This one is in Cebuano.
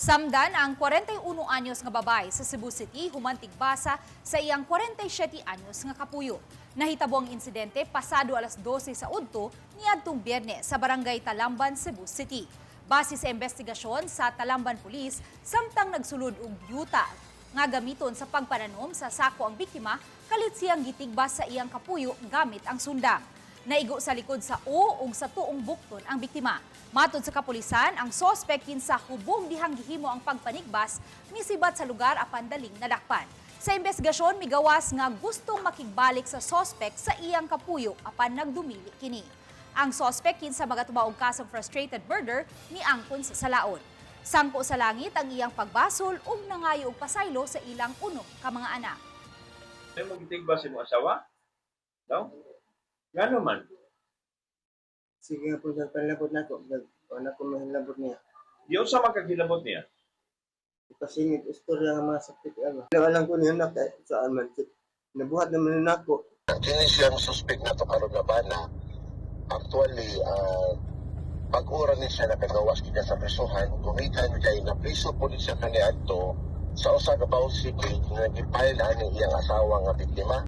Samdan ang 41 anyos nga babae sa Cebu City human tigbasa sa iyang 47 anyos nga kapuyo. Nahitabo ang insidente pasado alas 12 sa udto niadtong Biyernes sa Barangay Talamban, Cebu City. Base sa investigasyon sa Talamban Police, samtang nagsulod og yuta nga gamiton sa pagpananom sa sako ang biktima, kalit siyang gitigbas sa iyang kapuyo gamit ang sundang. Naigo sa likod sa o ug sa tuong bukton ang biktima. Matod sa kapulisan, ang sospek kinsa hubog dihang gihimo ang pagpanigbas, misibat sa lugar apan daling nadakpan. Sa investigasyon, migawas nga gustong makigbalik sa sospek sa iyang kapuyo apan nagdumili kini. Ang sospek kinsa magatuba og kasong frustrated murder niangkon sa salaon. Sangko sa langit ang iyang pagbasol ug nangayo og pasaylo sa ilang 6 ka mga anak. Ay mo gitigbas imong asawa? No? Ngano man? Sige nga po sir, panlabot na ako. Wala ko mahilabot niya. Di unsa man kag hilabot niya? Pasingit, istorya nga mga sakit. Ano. Alam ko niya na kahit saan man. Nabuhat naman na ako. Kini siyang suspect na to karon na bana. Actually, pag-ura ni siya nakagawas gikan sa prisuhan, gumikan kay na priso po ni siya kaniadto sa usa ka City nga gi-file ani iyang asawa nga biktima.